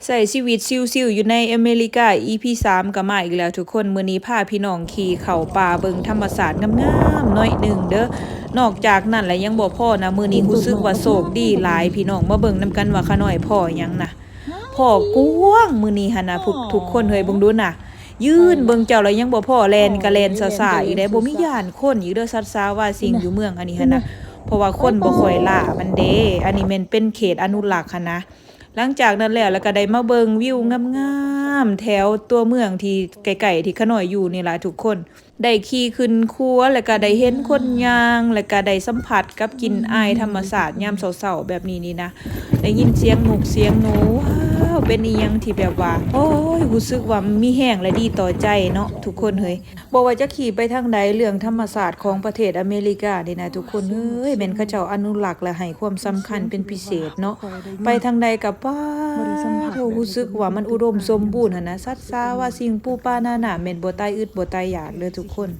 ໃຊ້ຊີວິດຊິວໆຢູ່ໃນອາເມລິກາ ອີພີສາມກໍມາອີກແລ້ວທຸກຄົນ. ມື້ນີ້ພາພີ່ນ້ອງຂີ່ເຂົ້າປ່າເບິ່ງທຳມະຊາດງາມໆໜ້ອຍໜຶ່ງເດີ້. ນອກຈາກນັ້ນແລ້ວຍັງບໍ່ພໍນະ, ມື້ນີ້ຮູ້ສຶກວ່າໂຊກດີຫຼາຍ. ພີ່ນ້ອງມາເບິ່ງນຳກັນວ່າຂະນ້ອຍພໍຫຍັງນະ. ພໍກວາງມື້ນີ້ຫັ້ນນະ ທຸກຄົນເຮີ້ຍ ເບິ່ງດູນະ. ຢືນເບິ່ງເຈົ້າແລ້ວຍັງບໍ່ພໍ, ແລ່ນກໍແລ່ນຊ້າໆອີກເດ້. ບໍ່ມີຢ້ານຄົນອີກເດີ້ ສັດສາວາສິ່ງຢູ່ເມືອງອັນນີ້ຫັ້ນນະ, ເພາະວ່າຄົນບໍ່ຄ່ອຍລ່າມັນເດ້. ອັນນີ້ແມ່ນເປັນເຂດອະນຸລັກຫັ້ນນະ. ຫຼັງຈາກນັ້ນແລ້ວ ແລ້ວກໍໄດ້ມາເບິ່ງວິວງາມໆແຖວຕົວເມືອງທີ່ໃກ້ໆທີ່ຂະນ້ອຍຢູ່ນີ້ລະທຸກຄົນ. ໄດ້ຂີ່ຂຶ້ນຂົວ ແລ້ວກໍໄດ້ເຫັນຄົນຍ່າງ ແລ້ວກໍໄດ້ສຳຜັດກັບກິ່ນອາຍທຳມະຊາດຍາມເຊົ້າໆແບບນີ້ນີ້ນະ. ໄດ້ຍິນສຽງນົກສຽງໜູ ວ້າວ ເປັນອີ່ຫຍັງທີ່ແບບວ່າ ໂອ້ຍ ຮູ້ສຶກວ່າມີແຮງ ແລະ ດີຕໍ່ໃຈເນາະທຸກຄົນເຮີ້ຍ. ບໍ່ວ່າຈະຂີ່ໄປທາງໃດ ເລື່ອງທຳມະຊາດຂອງປະເທດອາເມລິການີ້ນະທຸກຄົນເອີຍ ແມ່ນເຂົາເຈົ້າອະນຸລັກ ແລະ ໃຫ້ຄວາມສຳຄັນເປັນພິເສດເນາະ. ໄປທາງໃດກໍ ປາດໂທ້ ຮູ້ສຶກວ່າມັນອຸດົມສົມບູນຫັ້ນນະ. ສັດສາວາສິ່ງ ປູປານານາ ແມ່ນບໍ່ຕາຍອຶດບໍ່ຕາຍຢາກເດີ້ທຸກຄົນ.